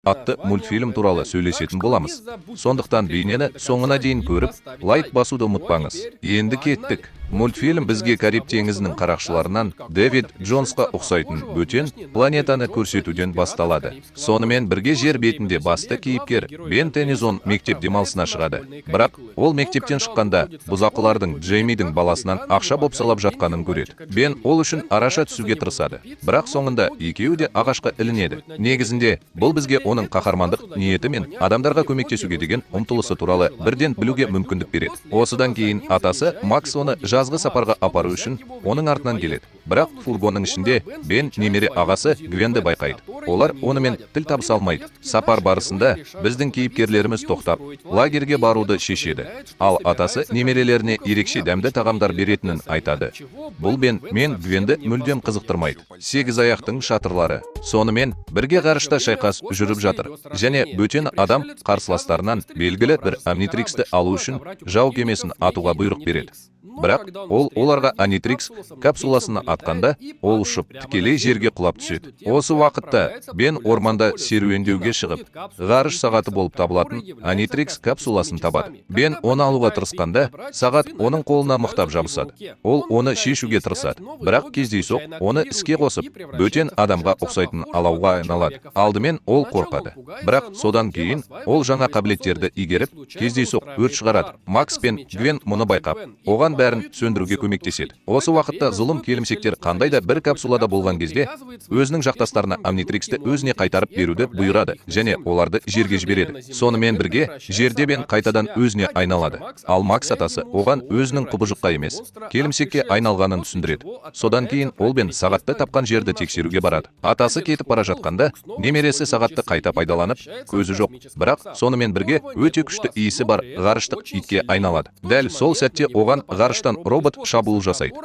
Атты мультфильм туралы сөйлесетін боламыз. Сондықтан бейнені соңына дейін көріп, лайк басуды ұмытпаңыз. Енді кеттік. Мультфильм бізге Кариб теңізінің қарақшыларынан Дэвид Джонсқа ұқсайтын бөтен планетаны көрсетуден басталады. Сонымен бірге жер бетінде басты кейіпкер Бен Теннизон мектеп демалысына шығады. Бірақ ол мектептен шыққанда бұзақылардың Джеймидің баласынан ақша бопсалап жатқанын көреді. Бен ол үшін араша түсуге тырысады. Бірақ соңында екеуі де ағашқа ілінеді. Негізінде бұл бізге оның қаһармандық ниеті мен адамдарға көмектесуге деген ұмтылысы туралы бірден білуге мүмкіндік береді. Осыдан кейін атасы Макс оны жазғы сапарға апару үшін оның артынан келеді. Бірақ фургонның ішінде Бен немере ағасы Гвенді байқайды. Олар онымен тіл табыса алмайды. Сапар барысында біздің кейіпкерлеріміз тоқтап, лагерьге баруды шешеді. Ал атасы немерелеріне ерекше дәмді тағамдар беретінін айтады. Бұл Бен мен Гвенді мүлдем қызықтырмайды. Сегіз аяқтың шатырлары. Сонымен бірге ғарышта шайқас жүріп жатыр. Және бөтен адам қарсыластарынан белгілі бір Омнитриксті алу үшін жау кемесін атуға бұйрық береді. Бірақ ол оларға Омнитрикс капсуласын атқанда, ол ұшып, тікелей жерге құлап түседі. Осы уақытта Бен орманда серуендеуге шығып, ғарыш сағаты болып табылатын Омнитрикс капсуласын табады. Бен оны алуға тырысқанда, сағат оның қолына мықтап жабысады. Ол оны шешуге тырысады, бірақ кездейсоқ оны іске қосып, бөтен адамға ұқсайтын алауға айналады. Алдымен ол қорқады, бірақ содан кейін ол жаңа қабілеттерді игеріп, кездейсоқ өрт шығарады. Макс пен Гвен мұны байқап, оған бәрін сөндіруге көмектеседі. Осы уақытта зұлым келімсектер қандай да бір капсулада болған кезде өзінің жақтастарына Омнитриксті өзіне қайтарып беруді бұйырады және оларды жерге жібереді. Сонымен бірге жерде Бен қайтадан өзіне айналады. Ал Макс атасы оған өзінің құбыжыққа емес, келімсекке айналғанын түсіндіреді. Содан кейін ол Бен сағатты тапқан жерді тексеруге барады. Атасы кетіп бара жатқанда немересі сағатты қайта пайдаланып, көзі жоқ, бірақ сонымен бірге өте күшті иісі бар ғарыштық итке айналады. Дәл сол сәтте оған ғарыштан робот шабуыл жасайды.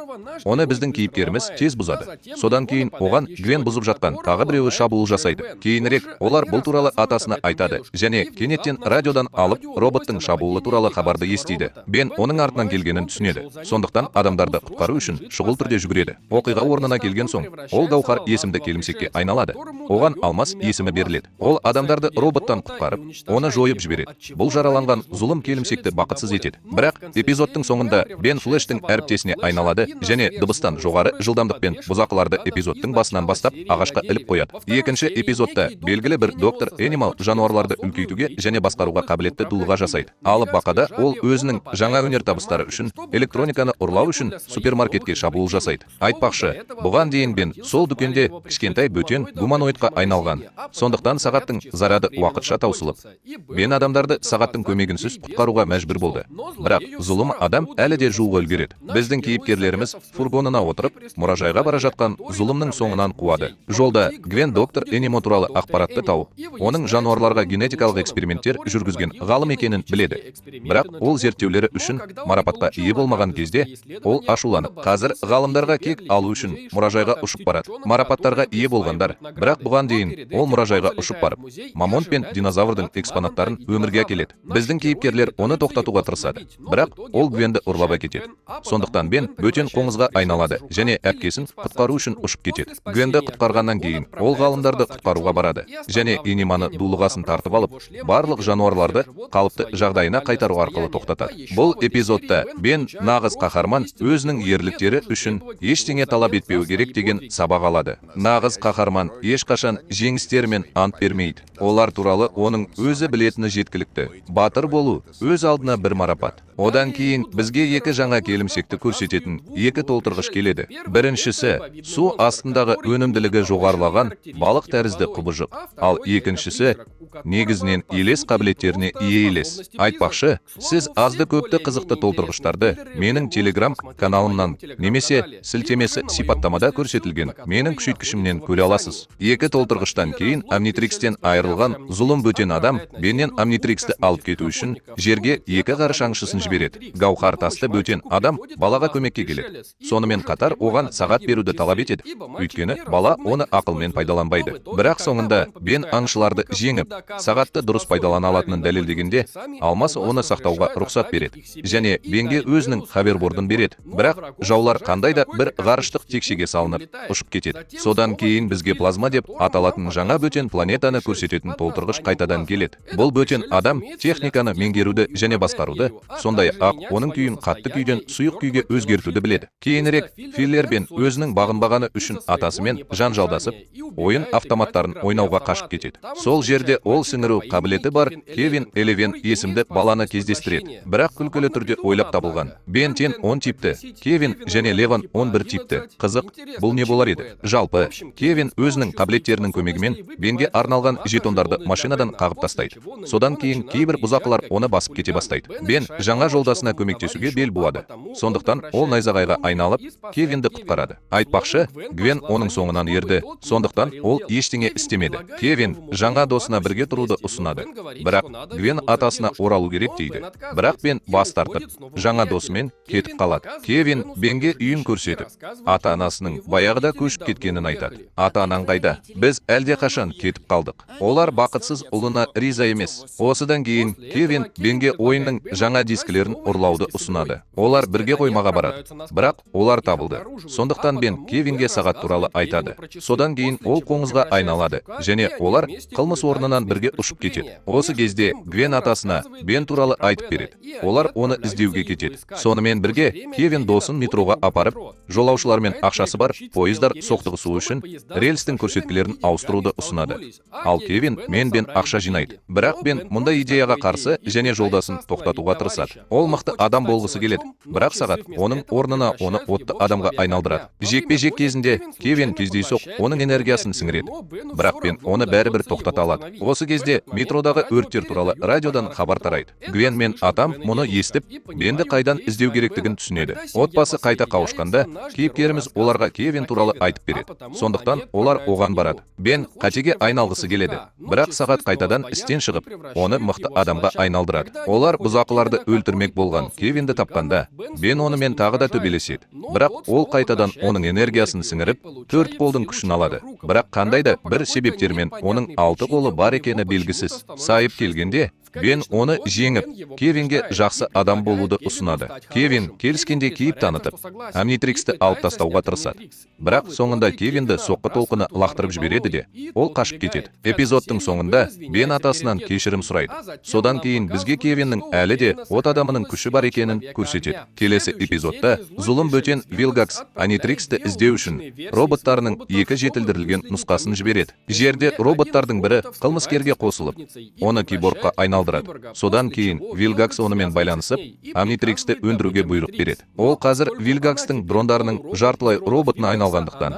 Оны біздің кейіпкеріміз тез бұзады. Содан кейін оған Гвен бұзып жатқан тағы біреуі шабуыл жасайды. Кейінірек олар бұл туралы атасына айтады және кенеттен радиодан алып роботтың шабуылы туралы хабарды естиді. Бен оның артынан келгенін түсінеді. Сондықтан адамдарды құтқару үшін шұғыл түрде жүгіреді. Оқиға орнына келген соң, ол Гауһар есімді келімсекке айналады. Оған Алмас есімі беріледі. Ол адамдарды роботтан құтқарып, оны жойып жібереді. Бұл жараланған зұлым келімсекті бақытсыз етеді. Бірақ эпизодтың соңында Бен Флештің әріптесіне айналады және дыбыстан жоғары жылдамдықпен бұзақыларды эпизодтың басынан бастап ағашқа іліп қояды. Екінші эпизодта белгілі бір доктор Энимал жануарларды үлкейтуге және басқаруға қабілетті дулыға жасайды. Алып бақада ол өзінің жаңа өнертабыстары үшін электрониканы ұрлау үшін супермаркетке шабуыл жасайды. Айтпақшы, бұған дейін Бен сол дүкенде кішкентай бөтен гуманоидқа айналған. Сондықтан сағаттың заряды уақытша таусылып, Бен адамдарды сағаттың көмегінсіз құтқаруға мәжбүр болды. Бірақ зұлым адам әлі де жууға үлгереді. Біздің кейіпкерлеріміз фургонына отырып, мұражайға бара жатқан зұлымның соңынан қуады. Жолда Гвен доктор Энимо туралы ақпаратты тауып, оның жануарларға генетикалық эксперименттер жүргізген ғалым екенін біледі. Бірақ ол зерттеулері үшін марапатқа ие болмаған кезде, ол ашуланып, қазір ғалымдарға кек алу үшін мұражайға ұшып барады. Марапаттарға ие болғандар, бірақ бұған дейін ол мұражайға ұшып барып, мамонт пен динозаврдың экспонаттарын өмірге әкеледі. Біздің кейіпкерлер оны тоқтатуға тырысады, бірақ ол Гвенді ұрлап әкетеді. Сондықтан Бен бөтен қоңызға айналады және әпкесін құтқару үшін ұшып кетеді. Гвенді құтқарғаннан кейін ол ғалымдарды құтқаруға барады және Эниманы дулығасын тартып алып, барлық жануарларды қалыпты жағдайына қайтару арқылы тоқтатады. Бұл эпизодта Бен нағыз қаһарман өзінің ерліктері үшін ештеңе талап етпеуі керек деген сабақ алады. Нағыз қаһарман ешқашан жеңістермен ант бермейді. Олар туралы оның өзі білетіні жеткілікті. Батыр болу өз алдына бір марапат. Одан кейін бізге екі жаңа келімсекті көрсететін екі толтырғыш келеді. Біріншісі су астындағы өнімділігі жоғарылаған балық тәрізді құбыжық, ал екіншісі негізінен елес қабілеттеріне ие елес. Айтпақшы, сіз азды көпті қызықты толтырғыштарды менің телеграм каналымнан немесе сілтемесі сипаттамада көрсетілген менің күшейткішімнен көре аласыз. Екі толтырғыштан кейін Омнитрикстен айырылған зұлым бөтен адам Беннен Омнитриксті алып кету үшін жерге екі ғарыш аңшысын жібереді. жібереді. Гауһар тасты бөтен адам балаға көмекке келеді. Сонымен қатар оған сағат беруді талап етеді, өйткені бала оны ақылмен пайдаланбайды. Бірақ соңында Бен аңшыларды жеңіп, сағатты дұрыс пайдалана алатынын дәлелдегенде, алмас оны сақтауға рұқсат береді және Бенге өзінің ховербордын береді. Бірақ жаулар қандай да бір ғарыштық текшеге салынып, ұшып кетеді. Содан кейін бізге плазма деп аталатын жаңа бөтен планетаны көрсететін толтырғыш қайтадан келеді. Бұл бөтен адам техниканы меңгеруді және басқаруды, сондай ақ оның күйін қатты күйден сұйық күйге өзгертуді біледі. Кейінірек Филлер Бен өзінің бағынбағаны үшін атасымен жанжалдасып, ойын автоматтарын ойнауға қашып кетеді. Сол жерде ол сіңіру қабілеті бар Кевин Элевен есімді баланы кездестіреді. Бірақ күлкілі түрде ойлап табылған. Бен Тен 10 типті, Кевин және Леван 11 типті. Қызық, бұл не болар еді? Жалпы, Кевин өзінің қабілеттерінің көмегімен Бенге арналған жетондарды машинадан қағып тастайды. Содан кейін кейбір бұзақылар оны басып кете бастайды. Бен жаңа жолдасына көмектесуге бел буады. Сондықтан ол найзағайға айналып, Кевинді құтқарады. Айтпақшы, Гвен оның соңынан ерді, сондықтан ол ештеңе істемеді. Кевин жаңа досына бірге тұруды ұсынады. Бірақ Гвен атасына оралу керек дейді. Бірақ Бен бас тартып, жаңа досымен кетіп қалады. Кевин Бенге үйін көрсетіп, ата-анасының баяғыда көшіп кеткенін айтады. Ата-анаң қайда? Біз әлдеқашан кетіп қалдық. Олар бақытсыз ұлына риза емес. Осыдан кейін Кевин Бенге ойынның жаңа дискілерін ұрлауды ұсынады. Олар бірге қоймаға барады. Бірақ олар табылды. Сондықтан Бен Кевинге сағат туралы айтады. Содан кейін ол қоңызға айналады және олар қылмыс орнынан бірге ұшып кетеді. Осы кезде Гвен атасына Бен туралы айтып береді. Олар оны іздеуге кетеді. Сонымен бірге Кевин досын метроға апарып, жолаушылармен ақшасы бар пойыздар соқтығысуы үшін рельстің көрсеткілерін ауыстыруды ұсынады. Ал Кевин мен Бен ақша жинайды. Бірақ Бен мұндай идеяға қарсы және жолдасын тоқтатуға тырысады. Ол мықты адам болғысы келеді, бірақ сағат оның орнына оны отты адамға айналдырады. Жекпе-жек кезінде Кевин кездейсоқ оның энергиясын сіңіреді. Бірақ Бен оны бәрібір тоқтата алады. Осы кезде метродағы өрттер туралы радиодан хабар тарайды. Гвен мен атам мұны естіп, Бенді қайдан іздеу керектігін түсінеді. Отбасы қайта қауышқанда, кейіпкеріміз оларға Кевин туралы айтып береді. Сондықтан олар оған барады. Бен қатеге айналғысы келеді, бірақ сағат қайтадан істен шығып, оны мықты адамға айналдырады. Олар бұзақыларды өлтірмек болған Кевинді тапқанда, Бен онымен тағы да төбелеседі. Бірақ ол қайтадан оның энергиясын сіңіріп, төрт қолдың күшін алады. Бірақ қандай да бір себептермен оның алты қолы бар екені белгісіз. Сайып келгенде, Бен оны жеңіп, Кевинге жақсы адам болуды ұсынады. Кевин келіскенде кейіп танытып, Омнитриксті алып тастауға тырысады. Бірақ соңында Кевинді соққы толқыны лақтырып жібереді де, ол қашып кетеді. Эпизодтың соңында Бен атасынан кешірім сұрайды. Содан кейін бізге Кевиннің әлі де от адамының күші бар екенін көрсетеді. Келесі эпизодта зұлым бөтен Вилгакс Омнитриксті іздеу үшін роботтарының екі жетілдірілген нұсқасын жібереді. Жерде роботтардың бірі қылмыскерге қосылып, оны киборгқа айналдырады. Содан кейін Вилгакс онымен байланысып, Омнитриксті өндіруге бұйрық береді. Ол қазір Вилгакстың дрондарының жартылай роботына айналғандықтан,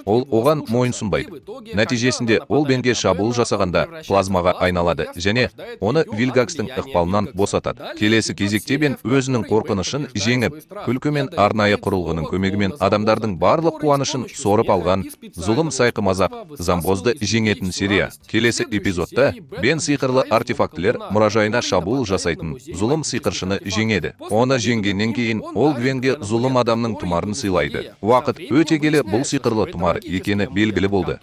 ол оған мойынсұнбайды. Нәтижесінде ол Бенге шабуыл жасағанда плазмаға айналады және оны Вилгакстың ықпалынан босатады. Келесі кезекте Бен өзінің қорқынышын жеңіп, күлкі мен арнайы құрылғының көмегімен адамдардың барлық қуанышын сорып алған зұлым сайқымазақ Зомбозды жеңетін серия. Келесі эпизодта Бен сиқырлы артефактілер мұражайына шабуыл жасайтын зұлым сиқыршыны жеңеді. Оны жеңгеннен кейін ол Гвенге зұлым адамның тұмарын сыйлайды. Уақыт өте келе бұл сиқырлы тұмар екені белгілі болды.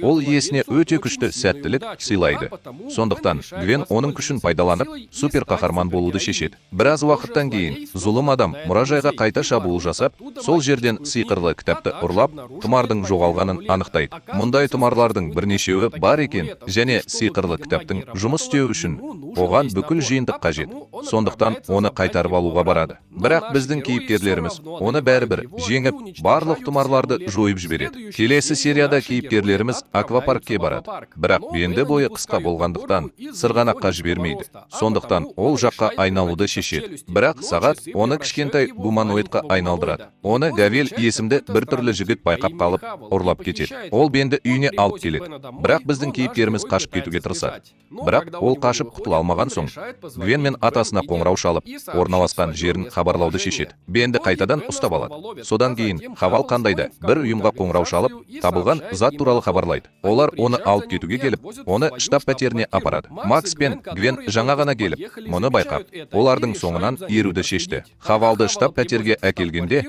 Ол иесіне өте күшті сәттілік сыйлайды. Сондықтан Гвен оның күшін пайдаланып, супер қаһарман болуды шешеді. Біраз уақыттан кейін зұлым адам мұражайға қайта шабуыл жасап, сол жерден сиқырлы кітапты ұрлап, тұмардың жоғалғанын анықтайды. Мұндай тұмарлардың бірнешеуі бар екен және сиқырлы кітаптың жұмыс істеуі үшін оған бүкіл жиынтық қажет. Сондықтан оны қайтарып алуға барады. Бірақ біздің кейіпкерлеріміз оны бәрібір жеңіп, барлық тұмарларды жойып жібереді. Келесі серияда кейіпкерлеріміз аквапаркке барады. Бірақ Бенді бойы қысқа болғандықтан сырғанаққа жібермейді. Сондықтан ол жаққа айналуды шешеді. Бірақ сағат оны кішкентай гуманоидқа айналдырады. Оны Гавел есімді бір түрлі жігіт байқап қалып, ұрлап кетеді. Ол Бенді үйіне алып келеді. Бірақ біздің кейіпкеріміз қашып кетуге тырысады. Бірақ ол қашып құтыла алмайды. алмаған соң, Гвен мен атасына қоңырау шалып, орналасқан жерін хабарлауды шешеді. Бенді қайтадан ұстап алады. Содан кейін Хавал қандай да бір ұйымға қоңырау шалып, табылған зат туралы хабарлайды. Олар оны алып кетуге келіп, оны штаб пәтеріне апарады. Макс пен Гвен жаңа ғана келіп, мұны байқап, олардың соңынан еруді шешті. Хавалды штаб пәтерге әкелгенде,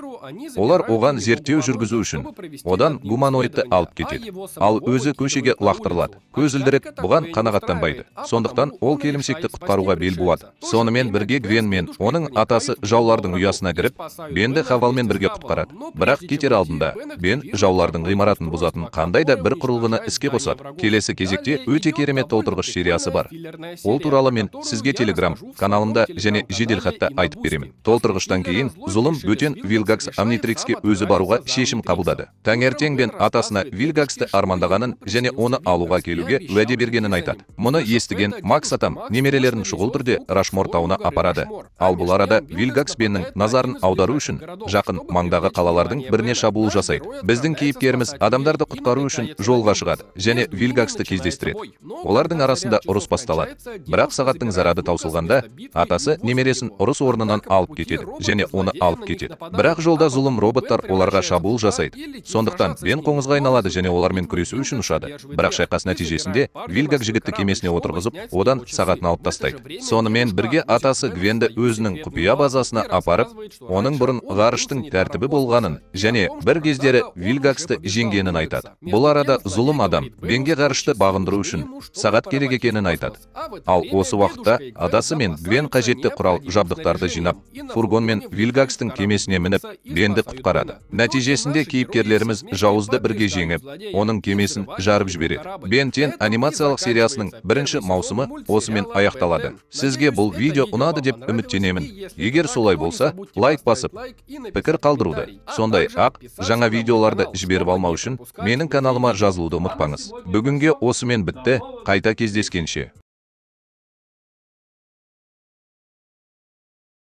олар оған зерттеу жүргізу үшін одан гуманоидты алып кетеді. Ал өзі көшеге лақтырылады. Көзілдірік бұған қанағаттанбайды. Сондықтан ол келімсекті құтқаруға бел буады. Сонымен бірге Гвен мен оның атасы жаулардың ұясына кіріп, Бенді Хавалмен бірге құтқарады. Бірақ кетер алдында Бен жаулардың ғимаратын бұзатын қандай да бір құрылғыны іске қосады. Келесі кезекте өте керемет толтырғыш сериясы бар. Ол туралы мен сізге Телеграм каналымда және жеделхатта айтып беремін. Толтырғыштан кейін зұлым бөтен Вилгакс Омнитрикске өзі баруға шешім қабылдады. Таңертең Бен атасына Вилгаксты армандағанын және оны алуға келуге уәде бергенін айтады. Мұны естіген Макс атам немерелерін шұғыл түрде Рашмор тауына апарады. Ал бұл арада Вилгакс Беннің назарын аудару үшін жақын маңдағы қалалардың біріне шабуыл жасайды. Біздің кейіпкеріміз адамдарды құтқару үшін жолға шығады және Вилгаксты кездестіреді. Олардың арасында ұрыс басталады. Бірақ сағаттың заряды таусылғанда, атасы немересін ұрыс орнынан алып кетеді және оны алып кетеді. Бірақ жолда зұлым роботтар оларға шабуыл жасайды. Сондықтан Бен қоңызға айналады және олармен күресу үшін ұшады. Бірақ шайқас нәтижесінде Вилгак жігітті кемесіне отырғызып, одан сағатын алып тастайды. Сонымен бірге атасы Гвенді өзінің құпия базасына апарып, оның бұрын ғарыштың тәртібі болғанын және бір кездері Вилгаксты жеңгенін айтады. Бұл арада зұлым адам Бенге ғарышты бағындыру үшін сағат керек екенін айтады. Ал осы уақытта атасы мен Гвен қажетті құрал жабдықтарды жинап, фургонмен Вилгакстың кемесіне мініп, Бенді құтқарады. Нәтижесінде кейіпкерлеріміз жауызды бірге жеңіп, оның кемесін жарып жібереді. Бен Тен анимациялық сериясының бірінші маусымы осымен аяқталады. Сізге бұл видео ұнады деп үміттенемін. Егер солай болса, лайк басып, пікір қалдыруды, сондай ақ жаңа видеоларды жіберіп алмау үшін менің каналыма жазылуды ұмытпаңыз. Бүгінге осымен бітті, қайта кездескенше.